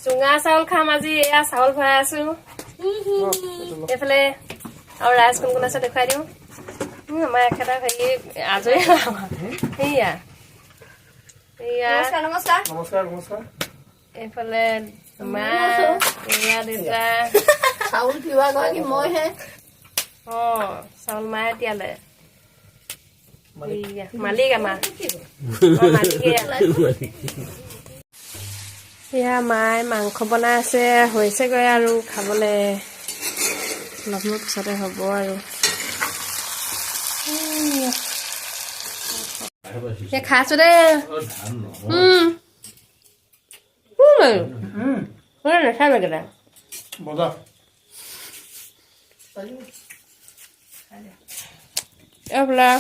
চুঙা চাউল খাম আজি। এয়া চাউল ভৰাই আছো এইফালে। আৰু ৰাইজ কোন কোন আছে দেখুৱাই দিওঁ। আমাৰ এখেতক হেৰি আজৰি। সেয়া এয়া। নমস্কাৰ। নমস্কাৰ, নমস্কাৰ। এইফালে মা, এয়া দেউতা। চাউল তিওৱা গৰাকী মইহে। অ, চাউল মায়ে তিয়ালে। এইয়া মালিক, আমাৰ মালিক এয়া। এয়া মায়ে মাংস বনাই আছে, হৈছেগৈ আৰু খাবলে। অলপ সময় পিছতে হ'ব আৰু। এইয়া। এই খাইছো দেই। নাখায় কেইটা। মজা। এইফালে